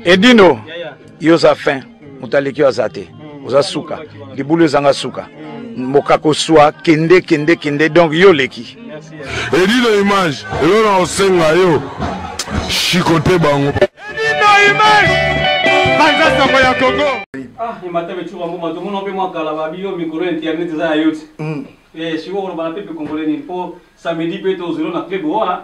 Edino, yo oza fin, moto aleki yo aza te, oza suka, libulu ezanga suka, mboka koswa, kende kende kende, donc yo oleki. Edino image, eloko na kosenga yo, chicote bango. Edino image, panza sango ya Congo. Ah, imata bechuka mbuma tomona mpe mwa kala babi yo mikolo internet eza ya yo ti. Eh, sikoyo koloba na pepe congolais nini mpo samedi mpe tozelo na club wana.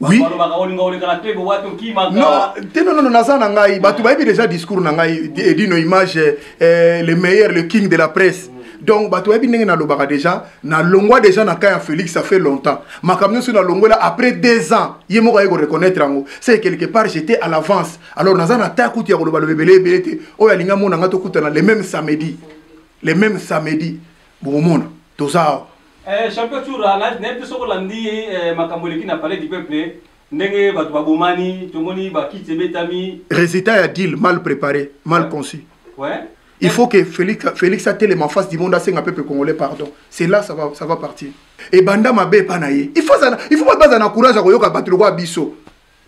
Oui. Balobaka olinga oleka na club wapi okimaka. Non, te non non naza na ngai bato bayebi déjà discours na ngai Edino image le meilleur le king de la presse. Donc bato bayebi ndenge nalobaka déjà nalongwa déjà na cas ya Félix ça fait longtemps. Makambo nyonso nalongwela après 2 ans ye moko aye ko reconnaître yango. C'est quelque part j'étais à l'avance. Alors naza na ta kutu ya koloba loba ebele ebele te. Oyo alinga mona nga tokutana le même samedi. Le même samedi. Bokomona toza awa. Champion Tshoura, nayebi te soki olandi makambo eleki na Palais du Peuple, ndenge bato babomani, tomoni bakiti ebetami. Résultat ya deal mal préparé, mal conçu. Il faut que Félix atelema en face du monde asenga peuple congolais pardon. C'est là ça va partir. Et banda mabe pa na ye. Il faut ça, il faut pas baza na courage ya koyoka bato lokola biso.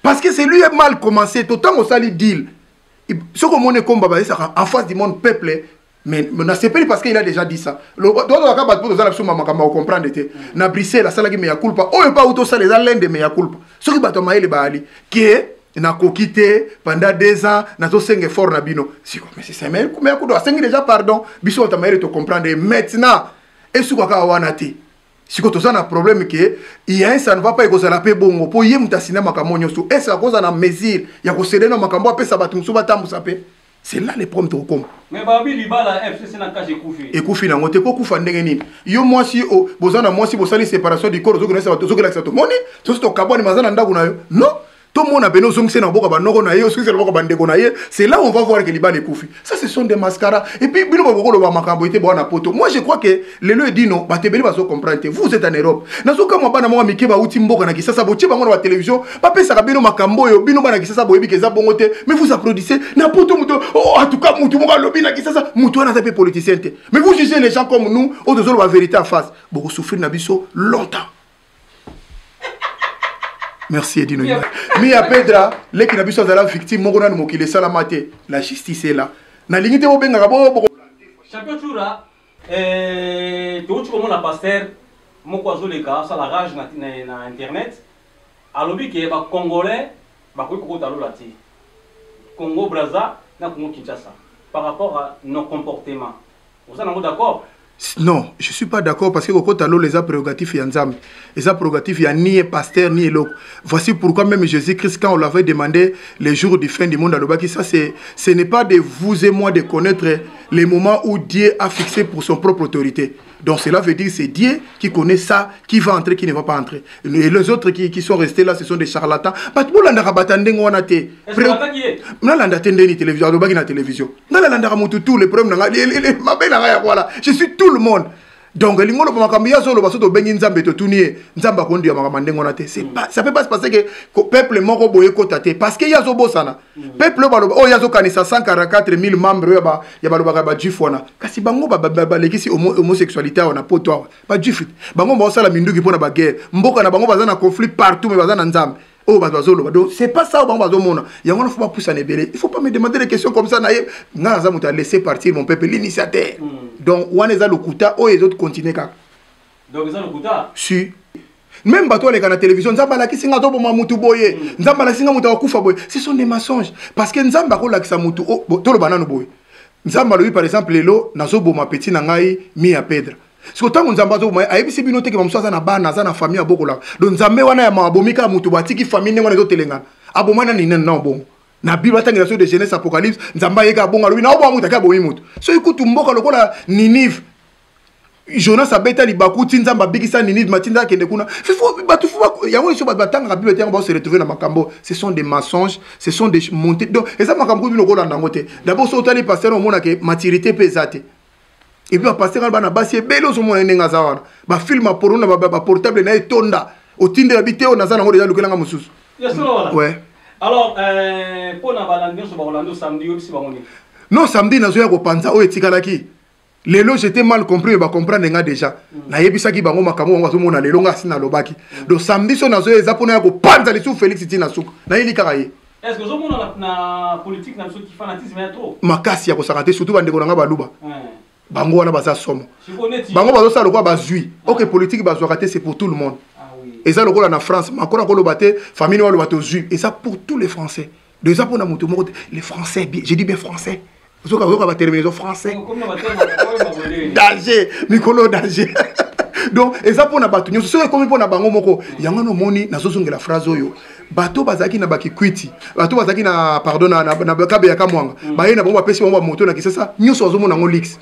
Parce que c'est lui mal commencé, tout tango sali deal. Soki omoni komba bayesaka en face du monde peuple. Mais nasepeli parce qu'il a déjà dit ça. Tozalaka bato mpo tozala biso makambo ya kocomprendre te. Na Bruxelles asalaki mea culpa. Oyo mpe auti osala eza l'un de mea culpa. Soki bato ya mayele bayali ke nakoki te pendant 2 ans nazosenga effort na bino. Siko, mais c'est ça, mea culpa. Asengi déjà pardon. Biso bato ya mayele tocomprendre. Et maintenant, esuka kaka wana te. Siko toza na problème ke il y a un ça ne va pas ekozala pe bongo po ye moto asina makambo nyonso. Est-ce akozala na mesure ya kosede na makambo apesa bato mosusu batambusa pe? C'est là le problème tokokoma. Mais babi libala FCC na cage ekufi. Ekufi nango te kokufa ndenge nini? Yo mwasi o boza na mwasi bosali séparation du corps ozoki na bato ozoki lakisa to moni soki tokabwani maza na ndako na yo. Non. Tout le monde a beno zongise na boka ba noko na ye, zongise na boka ba ndeko na ye. C'est là où on va voir que libala ekufi. Ça ce sont des mascaras. Et puis bino ba bokolo ba makambo ete bwana poto. Moi je crois que lelo edino ba tebeli bazo comprendre te. Vous êtes en Europe. Nazoka mwa bana mwa mike ba uti mboka na Kisasa botie bango na ba télévision, ba pesaka bino makambo oyo bino bana Kisasa boyebi ke eza bongo te. Mais vous applaudissez na poto muto. Oh, en tout cas mutu moko alobi na Kisasa, mutu wana aza pe politicien te. Mais vous jugez les gens comme nous, oyo tozoloba vérité en face. Boko souffrir na biso longtemps. Merci Edino. Mia Pedra, leki na biso azala victime moko nanu mokili esalama te. La justice est là. Nalingi te bobengaka bo bo. Champion Tshoura, touti komona pasteur moko azoleka asala rage na internet, alobi ke ba congolais bakoki kokota lola te. Congo Brazza na Congo Kinshasa par rapport à nos comportements. Oza nango d'accord? Non, je suis pas d'accord parce que kokota lola eza prérogatif ya Nzambe. Eza prérogatif ya ni pasteur ni eloko. Voici pourquoi même Jésus-Christ, quand on l'avait demandé les jours du fin du monde, alobaki ça c'est, ce n'est pas de vous et moi de connaître les moments où Dieu a fixé pour son propre autorité. Donc cela veut dire c'est Dieu qui connaît ça, qui va entrer, qui ne va pas entrer. Et les autres qui sont restés là, ce sont des charlatans. Bato bolandaka bato ya ndenge wana te. Est-ce que bataki ye? Nalanda te ndeni télévision, alobaki na télévision. Nalandaka motu tout, le problème na nga, mabe na nga ya voilà. Je suis tout le monde. Donc elingo loba makambo ya zoloba soto bengi Nzambe totuni ye, Nzambe akondi ya makambo ndenge wana te. C'est pas, ça peut pas se passer que peuple moko boye kota te parce que ya zobosana. Peuple baloba oh ya zokanisa 144 000 membres ya ba, ya balobaka ba juif wana. Kasi bango ba, ba, ba, balekisi homosexualité awa na poto awa. Ba juif bango ba osala minduki pona ba guerre. Mboka na bango baza na conflit partout mais baza na Nzambe. Oh, bato bazoloba. Donc c'est pas ça bango bazomona. Yango wana faut ba poussa na ebele. Il faut pas me demander des questions comme ça na ye. Nga naza moto a laisser partir mon peuple l'initiateur. Donc wana eza lokuta oyo ezo continuer kaka. Donc eza lokuta? Si. Même bato aleka na télévision, Nzambe alakisi nga toboma mutu boye. Nzambe alakisi nga mutu akufa boye. Ce sont des mensonges parce que Nzambe akolakisa mutu, oh, bo, toloba nanu boye. Nzambe alobi par exemple lelo nazoboma petit na ngai Mia Pedra. Siko tango Nzambe azoboma ye, ayebisi bino te ke bamosusu aza na bana, aza na famille abokolaka. Donc Nzambe wana ya mawa abomi kaka mutu boye, atiki famille ndenge wana ezotelengana. Aboma nani nani na bongo. Na Bible atangela so de Genèse Apocalypse, Nzambe ayeka abongo alobi na oboma mutu ake abomi mutu. Soki kutu mboka lokola Ninive, Jonas abeta libaku ti Nzambe abikisa Ninive, matinda akende kuna. Fifo, bato fo ba, yango nyonso bato batangaka Bible te, yango bao se retrouver na makambo. Ce sont des mensonges, ce sont des montées. Donc eza makambo bino kolanda yango te. D'abord so otali pasteur omona ke maturité pe eza te. Et puis ba pasteur wana bana basi ebele ozomona ye ndenge aza wana. Ba film ya porno na ba portable na ye etonda. Otindela bi te oyo naza nango déjà lukelanga mosusu. Ya solo wana? Ouais. Alors, mpo na balandi nyonso bakolanda samedi, oyebisi bango nini? Non, samedi nazoya kopanza oyo etikalaki. Lelo j'étais mal compris mais ba comprendre nga déjà. Nayebisaki bango makambo bango bazomona lelo nga si nalobaki. Donc samedi so nazoya eza mpona ya kopanza lisusu Félix Tina suka. Nayeli kaka ye. Est ce que ozomona na politique na biso ki fanatisme ya trop? Makasi ya kosaka te, surtout bandeko na nga baluba. Bango wana baza somo. Bango bazosala lokola bazwi. Ok, politique bazwaka te, c'est pour tout le monde. Eza lokola na France, Macron akoloba te famille waloba tozwi, eza pour tous les Français. Donc eza mpona moto moko te. Les Français, je dis bien français, ozoka oyoka baterminaison français danger, mikolo danger. Donc eza mpona bato nyonso. Soki ekomi mpona bango moko, yango wana omoni nazozongela phrase oyo: bato bazalaki na bakikwiti, bato bazalaki na, pardon, na Kabeya Kamwanga, baye na bango, bapesi bango bamoto na Kisasa nyonso, bazomona yango luxe.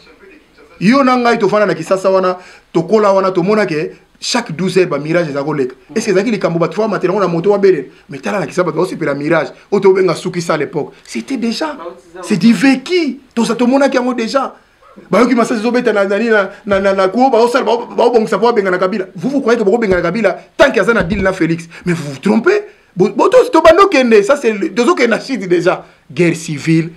Yo na ngai tofanda na Kisasa wana, tokola wana, tomona ke chaque 12 heures bamirage eza koleka. Est ce que ezalaki likambo bato fa matela yango na moto wabelela? Mais tala na Kisasa, bato baosepela mirage oyo tobenga sukisa. À l'époque, c'était déjà, c'est du vécu. Tosa tomonaki yango déjà. Bayoki masasi ezobeta na nani, na kuo, baosala, baobongisa mpo babengana Kabila. Vous, vous croyez que bokobengana Kabila tant que aza na deal na Félix? Mais vous vous trompez. Tobanda okende, ça c'est, tozokende na chute déjà, guerre civile.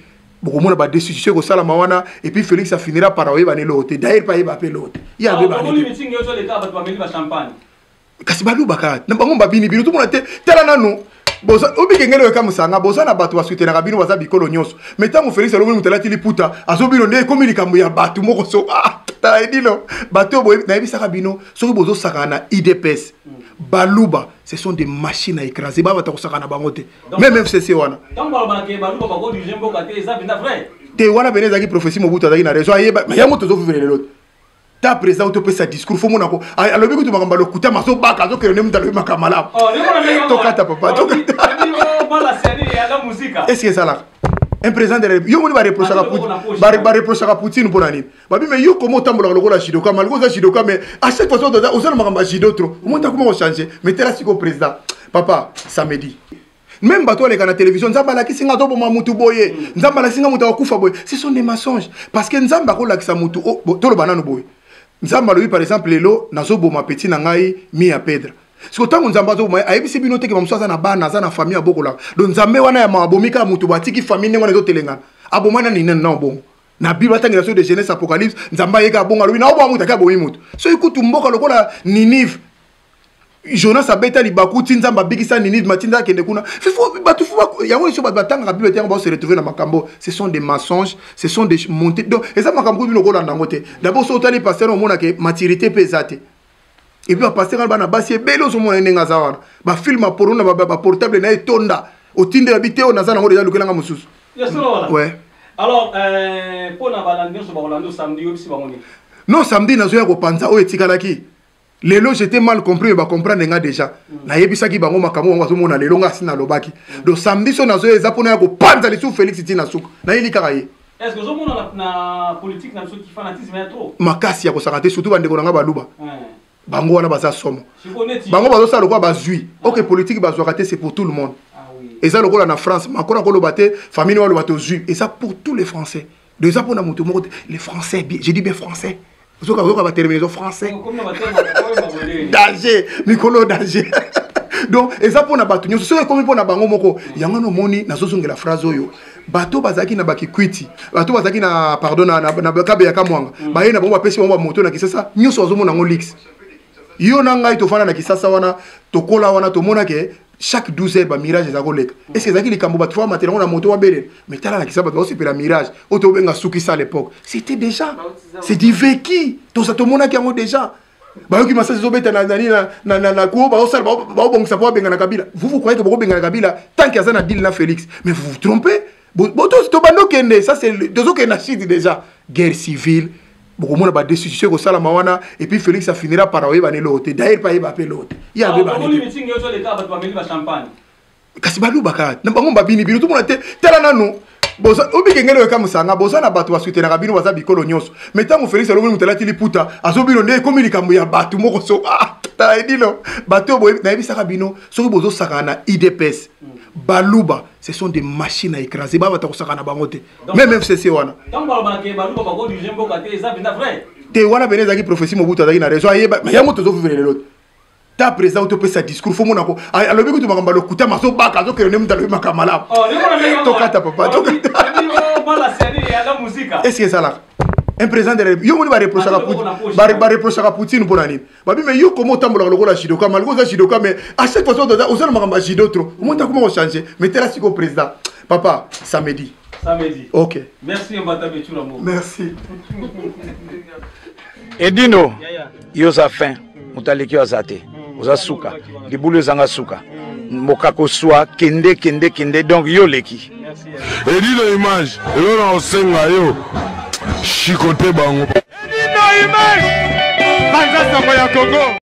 Bokomona badestitution ekosalama wana, et puis Félix afinira par oyeba na eloko te. D'ailleurs, pa ayeba mpe eloko te, ye abeba. Kasi balubaka na bango, babini bino, tomona te. Tala nanu, obikengeli oyo ekamwisanga, boza na bato basutenaka bino, baza bikolo nyonso. Mais ntango Félix alobeli moto alati liputa, azobino nde ekomi likambo ya bato moko. So ah, tala edino, bato oyo nayebisaka bino, soki bozosakana na UDPS, baluba, ce sont des machines à écraser. Ba bato kosakana na bango te, même FCC wana. Te, wana pene ezalaki prophétie. Mobutu azalaki na raison, ayeba yango. Tozovivre lelo te. Ta président topesa discours, fo monako alobi kutu makambo alokuta, mazobaka, azokende nde mutu alobi makambo malamu. Tokata papa, tokata. Est ce que ezalaka un président de la yo moni bareprochaka Poutine mpo na nini? Babi mais yo komo otambolaka lokola judoka, malgré oza judoka, mais à chaque fois oza na makambo ya judo trop, omoni takoma kochange. Mais tala sikoyo président, papa, samedi même bato aleka na télévision: Nzambe alakisi nga azoboma mutu boye, Nzambe alakisi nga mutu akokufa boye. Ce sont des mensonges, parce que Nzambe akolakisa mutu, toloba nanu boye: Nzambe alobi par exemple lelo nazoboma petit na ngai mi ya Pedre. Siko ntango Nzambe azoboma, ayebisi bino te ke bamosusu aza na bana, aza na famille abokolaka. Donc Nzambe wana ya abomi kaka mutu bo, atiki famille ndenge wana ezotelengana. Aboma nani nani na bongo na Bible? Atangela so de Genèse, Apocalypse, Nzambe ayeka abongo, alobi naoboma mutu, ake abomi mutu. Soki kutu mboka lokola Ninive, Jonas abeta libaku ti Nzambe abikisa Ninive, matinda akende kuna. Bato yango so bato batangaka Bible te, yango bao se retrouver na makambo. Ce sont des mensonges, ce sont des montées. Donc eza makambo bino kolanda yango te. D'abord so otali pasteur, omonake maturité mpe eza te. Et puis bapasteur wana, bana basi ebele, ozomona ndenge aza wana, bafilm ya porno na baportable na ye etonda. Otindela bi te, oyo naza nango deja, lukelanga mosusu. Ouais. Alors, mpona balandi nyonso bakolanda samedi, oyebisi bango nini? Non, samedi nazoya kopanza oyo etikalaki lelo. J'étais mal compris, mais bacomprendre nga déjà. Nayebisaki bango makambo bango bazomona lelo, nga asi nalobaki. Donc samedi so nazoya, eza mpona ya kopanza lisusu Félix ntina suka, nayeli kaka ye. Est ce que ozomona na politique na biso ki fanatisme ya trop? Makasi ya kosaka te, surtout bandeko na nga baluba. Bango wana baza somo. Bango bazosala lokola bazwi. Ok, politique bazwaka te, c'est pour tout le monde. Eza lokola na France, Macron akoloba te famille waloba tozwi, eza pour tous les Français. Donc eza mpona moto moko te. Les Français, je dis bien français, ozoka oyoka baterminaison français danger, mikolo danger. Donc eza mpona bato nyonso. Soki ekomi mpona bango moko, yango wana omoni nazozongela phrase oyo: bato bazalaki na bakikwiti, bato bazalaki na, pardon, na Kabeya Kamwanga, baye na bango, bapesi bango bamoto na Kisasa nyonso, bazomona yango luxe. Yo na ngai tofanda na Kisasa wana, tokola wana, tomona ke chaque 12 heures bamirage eza koleka. Est ce que ezalaki likambo bato fa matela yango na moto wabelela? Mais tala na Kisasa, bato baosepela mirage oyo tobenga sukisa. À l'époque, c'était déjà, c'est du vécu. Tosa tomonaki yango déjà. Bayoki masasi ezobeta na nani, na kuo, baosala, baobongisa mpo babengana Kabila. Vous, vous croyez que bokobengana Kabila tant que aza na deal na Félix? Mais vous vous trompez. Tobanda okende, ça c'est, tozokende na chute déjà, guerre civile. Bokomona badestitution ekosalama wana, et puis Félix afinira par oyeba na eloko te. D'ailleurs, pa ayeba mpe eloko te, ye abeba. Kasi balubaka na bango, babini bino, tomona te. Tala nanu, obikengeli oyo ekamwisanga, boza na bato basutenaka bino, baza bikolo nyonso. Mais ntango Félix alobi moto alati liputa, azobino nde ekomi likambo ya bato moko. So ah, tala edino, bato oyo nayebisaka bino, soki bozosakana na UDPS, baluba, ce sont des machines à écraser. Ba bato kosakana na bango te, même FCC wana. Te, wana pene ezalaki prophétie. Mobutu azalaki na raison, ayeba yango. Tozovivre lelo te. Ta président topesa discours, fo monako alobi kutu makambo alokuta, mazobaka, azokende nde mutu alobi makambo malamu. Tokata papa, tokata. Est ce que ezalaka Un président de la République, yo moni bareprochaka Poutine mpo na nini? Babi, mais yo komo otambolaka lokola judoka, malgré oza judoka, mais à chaque fois oza na makambo ya judo trop, omoni takoma kochange. Mais tela sikoyo président, papa, samedi. Samedi. Ok. Merci Mbata Bechula. Merci. Edino, yo oza fin, moto aleki yo aza te, oza suka, libulu ezanga suka, mokako swa, kende kende kende, donc yo oleki. Edino image, eloko na kosenga yo, shikote bango. Edino image, panza sango ya Congo.